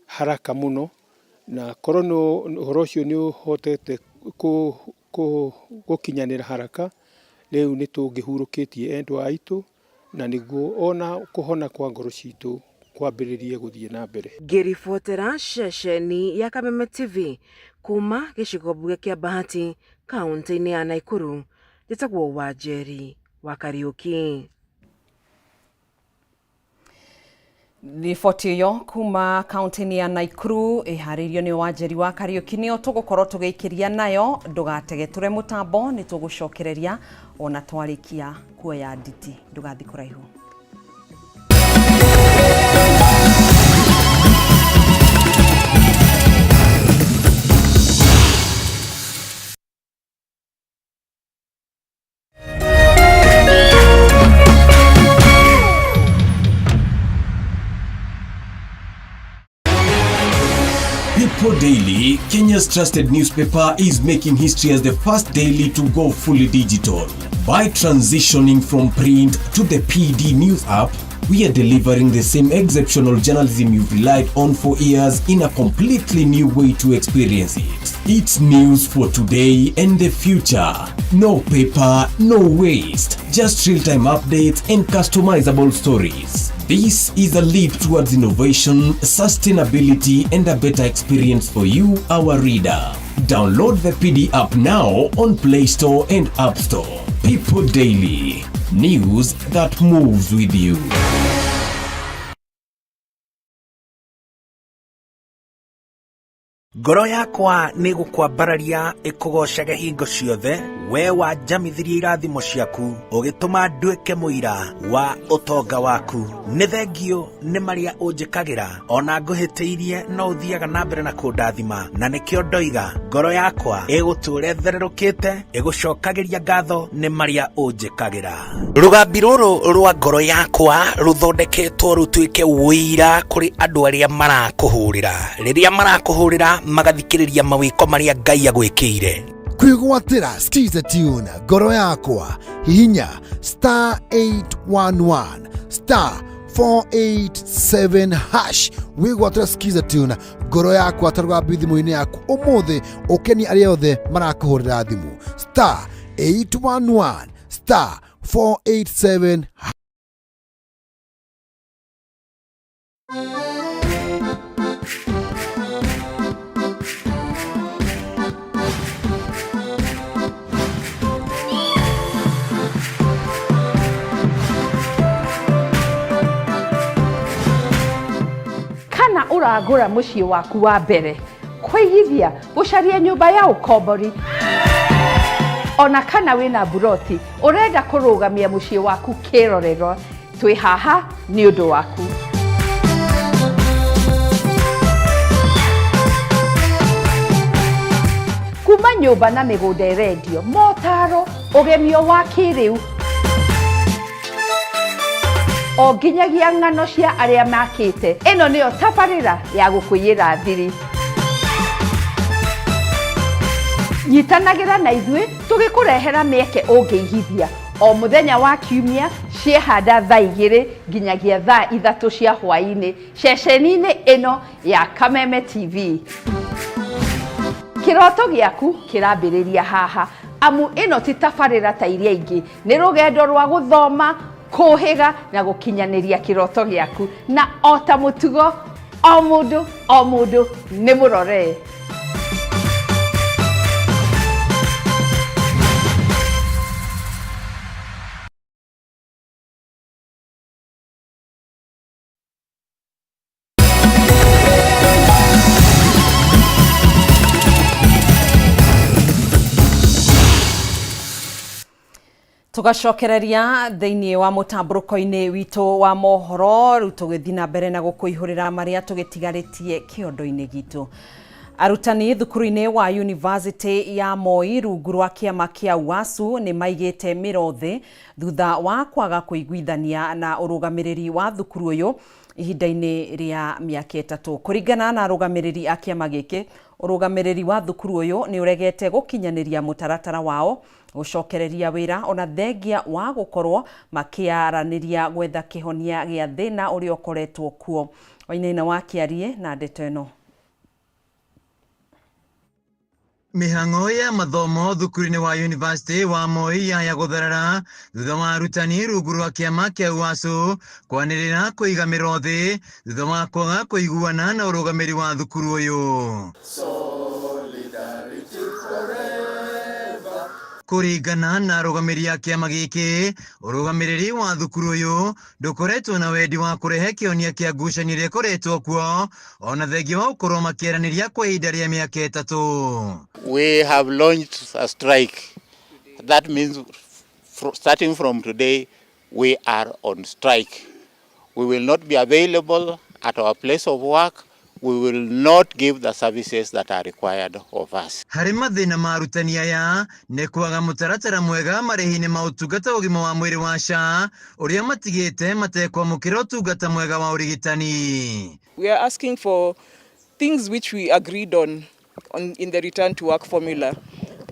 haraka mũno, na korwo ũhoro ũcio nĩ ũhotete gũkinyanĩra haraka, rĩu nĩ tũngĩhurũkĩtie endwa aitũ na nĩguo ona kũhona kwa ngoro citũ kwambĩrĩrie gũthiĩ na mbere. Ngĩribotera ceceni ya Kameme TV kuma gĩcigo mbunge kĩa Bahati kaũntĩ-inĩ ya Naikuru, njĩtagwo Wanjeri wa Kariũki. Riboti ĩyo kuma kaunti-inĩ ya Naikuru ĩharĩirio nĩ Wanjeri wa Kariũki nĩyo tũgũkorwo tũgĩikĩria nayo. Ndũgategetũre mũtambo, nĩ tũgũcokereria ona twarĩkia kuoya nditi. Ndũgathiĩ kũraihu. People Daily, Kenya's trusted newspaper, is making history as the first daily to go fully digital. By transitioning from print to the PD News app, we are delivering the same exceptional journalism you've relied on for years in a completely new way to experience it. It's news for today and the future. No paper, no waste. Just real-time updates and customizable stories. This is a leap towards innovation, sustainability, and a better experience for you, our reader. Download the PD app now on Play Store and App Store. People Daily. News that moves with you. Ngoro yakwa nĩ gũkwambararia ĩkũgoocage hingo ciothe, we wanjamithirie irathimo ciaku, ũgĩtũma nduĩke mũira wa ũtonga waku. Nĩ thengiũ nĩ marĩa ũnjĩkagĩra, ona ngũhĩtĩirie no ũthiaga na mbere na kũndathima, na nĩkĩo ndoiga ngoro yakwa ĩgũtũũra ĩthererũkĩte, ĩgũcokagĩria ngatho nĩ marĩa ũnjĩkagĩra. Rũgambi rũrũ rwa ngoro yakwa rũthondeketwo rũtuĩke ũira kũrĩ andũ arĩa marakũhũrĩra. Rĩrĩa marakũhũrĩra magathikĩrĩria mawĩko marĩa Ngai agwĩkĩire. Kwĩgwatĩra Skiza Tune ngoro yakwa, hihinya star 811 star 487 hash wĩgwatĩra Skiza Tune ngoro yakwa ta rũgambi thimũ-inĩ yaku ũmũthĩ, ũkenie arĩa othe marakũhũrĩra thimũ star 811 star 487. Kana ũragũra mũciĩ waku wa mbere, kũigithia, gũcaria nyũmba ya ũkombori, ona kana wĩna mburoti ũrenda kũrũgamia mũciĩ waku kĩrorerwa, twĩ haha nĩ ũndũ waku. Kuma nyũmba na mĩgũnda ĩrendio, motaro, ũgemio wa kĩrĩu, o nginyagia ng'ano cia arĩa makĩte. Ĩno nĩyo tabarĩra ya gũkũiyĩra thiri. Nyitanagĩra na ithuĩ tũgĩkũrehera mĩeke ũngĩigithia o mũthenya wa kiumia ciehanda thaa 2 nginyagia thaa 3 cia hwaĩ-inĩ ceceni-inĩ ĩno ya Kameme TV. Kĩroto gĩaku kĩrambĩrĩria haha, amu ĩno ti tabarĩra ta iria ingĩ, nĩ rũgendo rwa gũthoma, kũhĩga na gũkinyanĩria kĩroto gĩaku, na o ta mũtugo o mũndũ o mũndũ nĩ mũrore. Tugacokereria thĩinĩ wa mũtambũrũko-inĩ witũ wa mohoro rĩu tũgĩthiĩ na mbere na gũkũihũrĩra marĩa tũgĩtigarĩtie kĩondo-inĩ gitũ. Arutani thukuru-inĩ wa University ya Moi rungu rwa kĩama kĩa UASU nĩ maigĩte mĩro thĩ thutha wa kwaga kũiguithania na ũrũgamĩrĩri wa thukuru ũyũ ihinda-inĩ rĩa mĩaka 3. Kũringana na arũgamĩrĩri a kĩama gĩkĩ, ũrũgamĩrĩri wa thukuru ũyũ nĩ ũregete gũkinyanĩria mũtaratara wao gũcokereria wĩra ona thengia wa gũkorwo makĩaranĩria gwetha kĩhonia gĩa thĩna ũrĩa ũkoretwo kuo. Wainaina wa Kĩarie na ndeto ĩno. Mĩhang'o ya mathomo thukuru-inĩ wa University wa Moi yaya gũtherera thutha wa arutani rungu rwa kĩama kĩa UASU kwanĩrĩra kũiga mĩro thĩ thutha wa kwaga kũiguana na ũrũgamĩrĩri wa thukuru ũyũ. Kũringana na arũgamĩrĩri a kĩama gĩkĩ, ũrũgamĩrĩri wa thukuru ũyũ ndũkoretwo na wendi wa kũrehe kĩhonia kĩa ngucanio ĩrĩa ĩkoretwo kuo ona thengia wa gũkorwo makĩaranĩria kwa ihinda rĩa mĩaka 3. We have launched a strike. That means starting from today, we are on strike. We will not be available at our place of work. We will not give the services that are required of us. Harĩ mathĩna ma arutani aya nĩ kwaga mũtaratara mwega marĩhi-inĩ ma ũtungata ũgima wa mwĩrĩ wa SHA ũrĩa matigĩte matekwamũkĩra ũtungata mwega wa ũrigitani. We are asking for things which we agreed on in the return to work formula.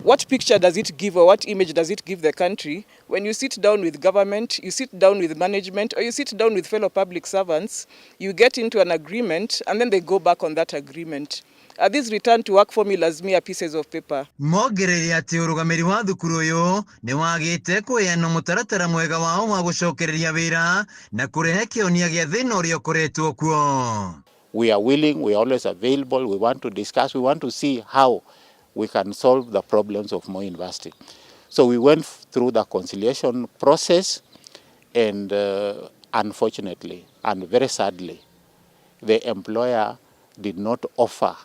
What picture does it give, or what image does it give the country when you sit down with government, you sit down with management, or you sit down with fellow public servants, you get into an agreement, and then they go back on that agreement? Are these return to work formulas mere pieces of paper? Mongereire atĩ ũrũgamĩrĩri wa thukuru ũyũ nĩ wagĩte kũheana mũtaratara mwega wao wa gũcokereria wĩra na kũrehe kĩhonia gĩa thĩna ũrĩa ũkoretwo kuo. We are willing, we are always available, we want to discuss, we want to see how we can solve the problems of Moi University. So we went through the conciliation process, and unfortunately and very sadly, the employer did not offer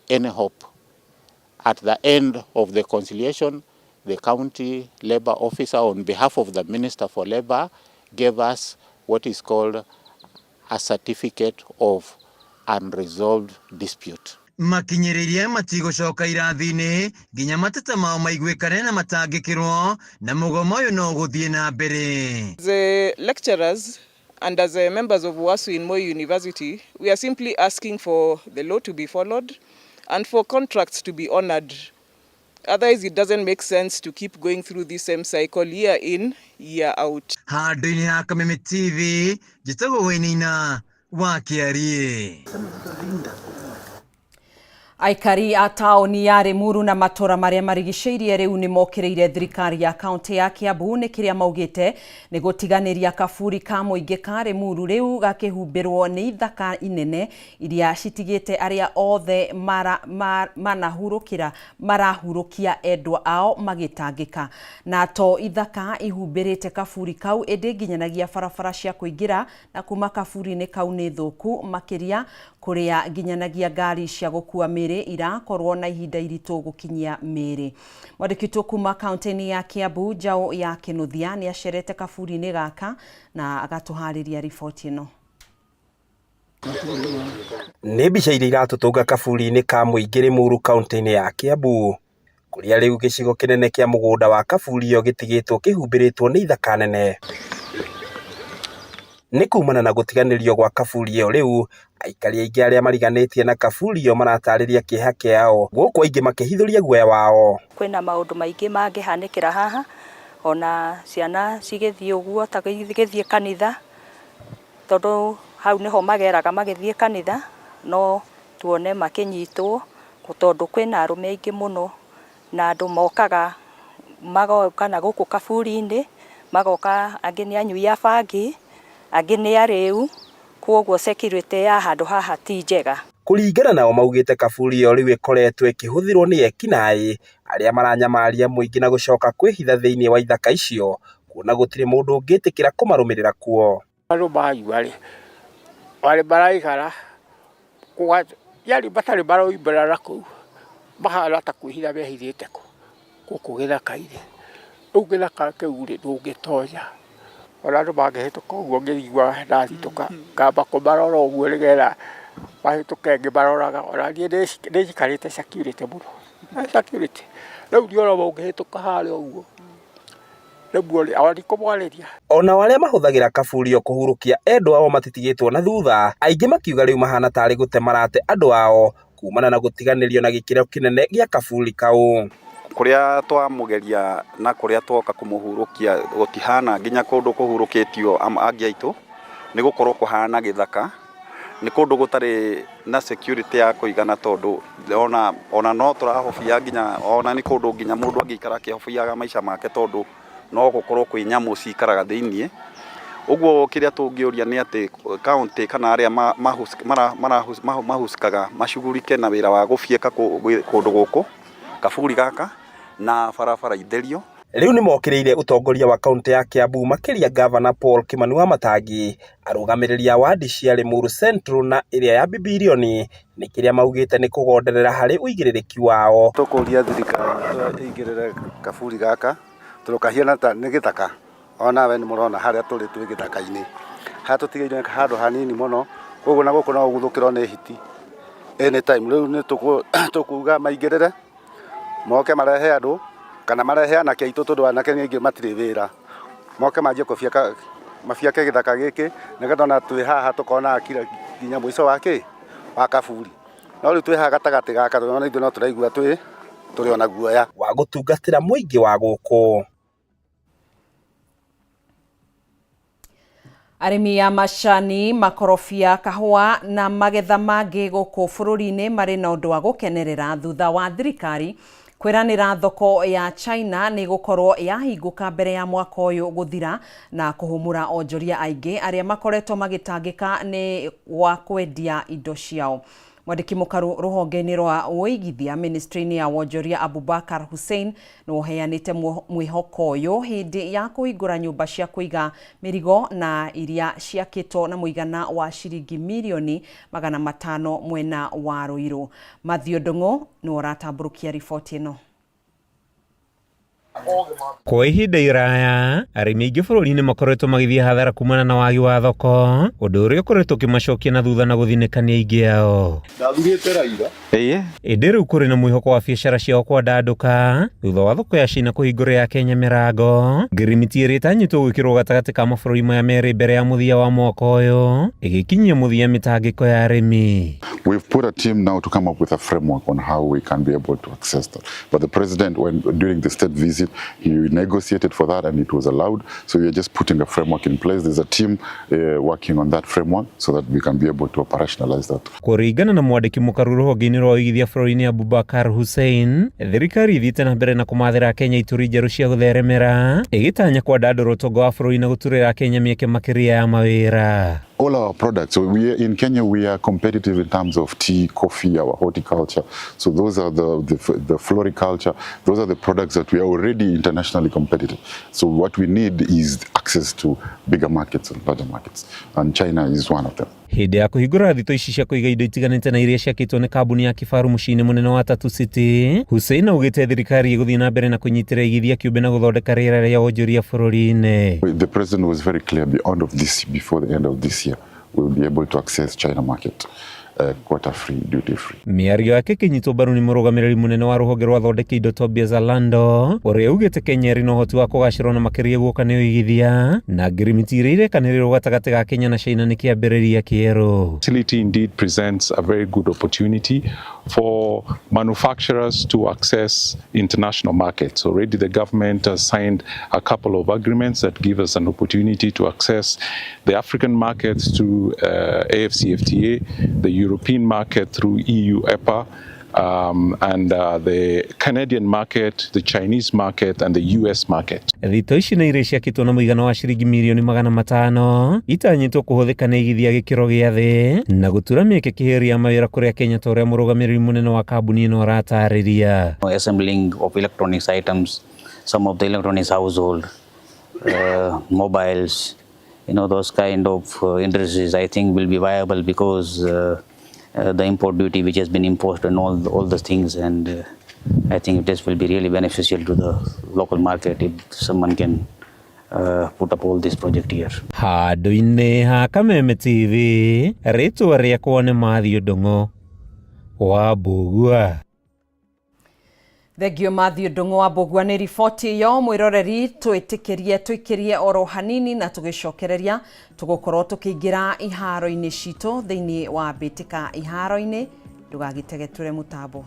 any hope. At the end of the conciliation, the county labor officer, on behalf of the Minister for Labor, gave us what is called a certificate of unresolved dispute. Makinyĩrĩirie matigũcoka irathi-inĩ nginya mateta mao maiguĩkane na matangĩkĩrwo na mũgomo ũyũ no ũgũthiĩ na mbere. As lecturers and as members of UASU in Moi University, we are simply asking for the law to be followed and for contracts to be honored. Otherwise, it doesn't make sense to keep going through this same cycle year in, year out. Handũ-inĩ ha Kameme TV, njĩtagwo Wainaina wa Kĩarie. Aikari a taũni ya Limuru na matũra marĩa marigicĩirie rĩu nĩ mokĩrĩire thirikari ya kaunti ya Kiambu nĩ kĩrĩa maugĩte nĩ gũtiganĩria kaburi ka mũingĩ ka Limuru rĩu gakĩhumbĩrwo nĩ ithaka inene iria citigĩte arĩa othe manahurũkĩra marahurũkia endwa ao magĩtangĩka. Na to ithaka ihumbĩrĩte kaburi kau ĩndĩ nginyanagia barabara cia kũingĩra na kuma kaburi-inĩ kau nĩ thũku makĩria kũrĩa nginyanagia ngari cia gũkua mĩĩrĩ irakorwo na ihinda iritũ gũkinyia mĩĩrĩ. Mwandĩki witũ kuma kaunti-inĩ ya Kiambu Njaũ ya Kĩnuthia nĩ acerete kaburi-inĩ gaka na agatũharĩria riboti ĩno. Nĩ mbica iria iratũtũnga kaburi-inĩ ka mũingĩ Limuru kaunti-inĩ ya Kiambu kũrĩa rĩu gĩcigo kĩnene kĩa mũgũnda wa kaburi ĩyo gĩtigĩtwo kĩhumbĩrĩtwo nĩ ithaka nene. Nĩ kumana na gũtiganĩrio gwa kaburi ĩyo rĩu aikari aingĩ arĩa mariganĩtie na kaburi ĩyo maratarĩria kĩeha kĩao gũkũ aingĩ makĩhithũria guoya wao. Kwĩna maũndũ maingĩ mangĩhanĩkĩra haha ona ciana cigĩthiĩ ũguo ta gĩthiĩ kanitha tondũ hau nĩho mageraga magĩthiĩ kanitha no tuone makĩnyitwo tondũ kwĩna arũme aingĩ mũno na andũ mokaga magoka na gũkũ kaburi-inĩ magoka angĩ nĩ anyui a bangi angĩ nĩ arĩu kwoguo security ya handũ haha ti njega. Kũringana nao maugĩte kaburi ĩyo rĩu ĩkoretwo ĩkĩhũthĩrwo nĩ ekinaĩ arĩa maranyamaria mũingĩ na gũcoka kwĩhitha thĩinĩ wa ithaka icio kuona gũtirĩ mũndũ ũngĩtĩkĩra kũmarũmĩrĩra kuo. Andũ manyua rĩ, marĩ maraikara yani matarĩ maroimĩra na kũu, mahana ta kwĩhitha mehithĩte kũ gũkũ gĩthaka-inĩ. Rĩu gĩthaka kĩu rĩ, ndũngĩtonya. Ona andũ mangĩhĩtũka ũguo ngĩiguaga ndathitũka, ngamba kũmarora ũguo nĩgetha mahĩtũke ngĩmaroraga. Ona niĩ nĩ njikarĩte security mũno, security. Rĩu niĩ ona ũngĩhĩtũka harĩa ũguo, rĩmwe ona ndikũmwarĩria. Onao arĩa mahũthagĩra kaburi ĩyo kũhurũkia endwa ao matitigĩtwo na thutha, aingĩ makiuga rĩu mahana tarĩ gũte marate andũ ao kumana na gũtiganĩrio na gĩkĩro kĩnene gĩa kaburi kau. Kũrĩa twamũgeria na kũrĩa twoka kũmũhurũkia gũtihana nginya kũndũ kũhurũkĩtio angĩ aitũ nĩ gũkorwo kũhana gĩthaka nĩ kũndũ gũtarĩ na security ya kũigana tondũ ona no tũrahobia nginya ona nĩ kũndũ nginya mũndũ angĩikara akĩhobiaga maica make tondũ no gũkorwo kwĩ nyamũ cikaraga thĩiniĩ. Ũguo kĩrĩa tũngĩũria nĩ atĩ county kana arĩa mahusikaga macugurike na wĩra wa gũbieka kũndũ gũkũ kaburi gaka na barabara itherio. Rĩu nĩ mokĩrĩire ũtongoria wa kaunti ya Kiambu makĩria gavana Paul Kimani Wamatangi, arũgamĩrĩri a wadi cia Limuru Central na ĩrĩa ya Bibilioni nĩ kĩrĩa maugĩte nĩ kũgonderera harĩ ũigĩrĩrĩki wao. Tũkũria thirikari ĩingĩrĩre kaburi gaka tondũ kahiana ta nĩ gĩthaka onawe nĩ mũrona harĩa tũrĩ twĩ gĩthaka-inĩ haha tũtigĩire handũ hanini mũno koguo na gũkũ no ũguthũkĩrwo nĩ hiti anytime. Rĩu nĩ tũkuga maingĩrĩre moke marehe andũ kana marehe anake aitũ tondũ anake nĩ aingĩ matirĩ wĩra moke manjie kũbieka mabieke gĩthaka gĩkĩ nĩgetha ona twĩ haha tũkona kila nginya mũico wa kĩ wa kaburi no rĩu twĩ haha gatagatĩ gaka ona ithuĩ no tũraigua twĩ tũrĩ ona guoya wa gũtungatĩra mũingĩ wa gũkũ. Arĩmi a macani, makorobia, kahũa na magetha mangĩ gũkũ bũrũri-inĩ marĩ na ũndũ wa gũkenerera thutha wa thirikari kwĩranĩra thoko ya China nĩ gũkorwo yahingũka mbere ya mwaka ũyũ gũthira na kũhũmũra onjoria aingĩ arĩa makoretwo magĩtangĩka nĩ wa kwendia indo ciao. Mwandĩki mũkaru rũhonge-inĩ rwa ũigithia ministry-inĩ ya wonjoria Abubakar Hussein nĩ ũheanĩte mwĩhoko ũyũ hĩndĩ ya kũhingũra nyũmba cia kũiga mĩrigo na iria ciakĩtwo na mũigana wa ciringi mirioni 500 mwena wa Ruiru. Mathew Ndung'u nĩwe ũratambũrũkia riboti ĩno. Kwa ihinda iraya arĩmi aingĩ bũrũri-inĩ makoretwo magĩthiĩ hathara kumana na wagi wa thoko ũndũ ũrĩa ũkoretwo ũkĩmacokia na thutha na gũthinĩkania aingĩ ao. Ndathurĩte Raila. Ĩndĩ rĩu kũrĩ na mwĩhoko wa biacara ciao kwandandũka thutha wa thoko ya China kũhingũrĩra ya Kenya mĩrango ngirimiti ĩrĩa ĩtanyĩtwo gwĩkĩrwo gatagatĩ ka mabũrũri maya merĩ mbere ya mũthia wa mwaka ũyũ ĩgĩkinyia mũthia mĩtangĩko ya arĩmi. We've put a team now to come up with a framework on how we can be able to access that. But the president, when during the state visit, he negotiated for that and it was allowed. So we are just putting a framework in place. There's a team working on that framework so that we can be able to operationalize that. Kũringana na mwandĩki mũkaru rũhonge-inĩ rwa ũigithia bũrũri-inĩ Abubakar Hussein, thirikari ithiĩte na mbere na kũmathĩra Kenya ituri njerũ cia gũtheremera ĩgĩtanya kwandandũra ũtonga wa bũrũri na gũturĩra Kenya mĩeke makĩria ya mawĩra. All our products. So we in Kenya, we are competitive in terms of tea, coffee, our horticulture. So those are the floriculture. Those are the products that we are already internationally competitive. So what we need is access to bigger markets and larger markets. And China is one of them. Hĩndĩ ya kũhingũra thito ici cia kũiga indo itiganĩte na iria ciakĩtwo nĩ kambuni ya Kifaru mũciĩ-inĩ mũnene wa Tatu City, Hussein augĩte thirikari ĩgũthiĩ na mbere na kũnyitĩrĩra igithia kĩũmbe na gũthondeka rĩera rĩa wonjoria bũrũri-inĩ. The president was very clear beyond of this, before the end of this year, we'll be able to access China market. quota free, duty free. Mĩario yake ĩkĩnyitwo mbaru nĩ mũrũgamĩrĩri mũnene wa rũhonge rwa thondeki indo Tobias Alando ũrĩa augĩte Kenya ĩrĩ na ũhoti wa kũgacĩra na makĩria guoka nĩ ũigithia na ngirimiti iria irekanĩrĩrwo gatagatĩ ga Kenya na China nĩ kĩambĩrĩria kĩerũ. Facility indeed presents a very good opportunity for manufacturers to access international markets. Already the government has signed a couple of agreements that give us an opportunity to access the African markets through AfCFTA, the European market through EU EPA, and the Canadian market, the Chinese market, and the US market. Thito ici nĩ iria ciakĩtwo na mũigana wa ciringi mirioni 500 itanyĩtwo kũhũthĩka nĩ igithia gĩkĩro gĩa thĩ na gũtura mĩeke kĩhĩri ya mawĩra kũrĩa Kenya ta ũrĩa mũrũgamĩrĩri mũnene wa kambuni ĩno aratarĩria. Assembling of electronics items, some of the electronics household, mobiles, those kind of industries I think will be viable because the import duty which has been imposed on all the things, and I think this will be really beneficial to the local market if someone can put up all this project here. Handũ-inĩ ha Kameme TV, rĩtwa rĩakwa nĩ Matthew Ndung'u wa Mbũgua. Thengio Matthew Ndung'u wa Mbũgua nĩ riboti ĩyo. Mwĩroreri, twĩtĩkĩrie tũikĩrie oro hanini na tũgĩcokereria tũgũkorwo tũkĩingĩra iharo-inĩ citũ thĩinĩ wa mbĩtĩka iharo-inĩ. Ndũgagĩtegetũre mũtambo.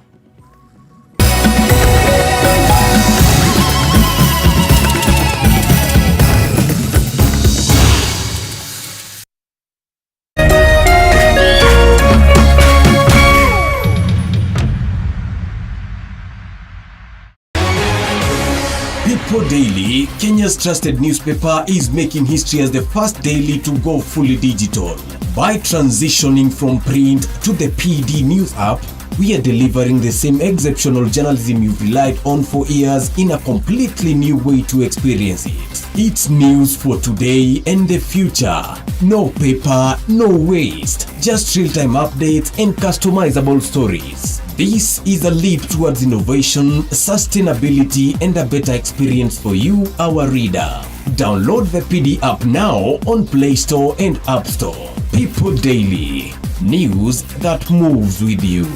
People Daily, Kenya's trusted newspaper, is making history as the first daily to go fully digital. By transitioning from print to the PD News app, we are delivering the same exceptional journalism you've relied on for years in a completely new way to experience it. It's news for today and the future. No paper, no waste. Just real-time updates and customizable stories. This is a leap towards innovation, sustainability, and a better experience for you, our reader. Download the PD app now on Play Store and App Store. People Daily. News that moves with you.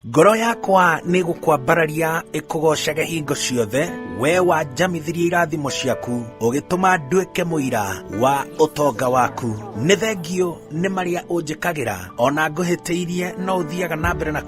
Ngoro yakwa nĩ gũkwambararia ĩkũgocage hingo ciothe, we wanjamithirie irathimo ciaku, ũgĩtũma nduĩke mũira wa ũtonga waku. Nĩ thengio nĩ marĩa ũnjĩkagĩra, ona ngũhĩtĩirie no ũthiaga na mbere na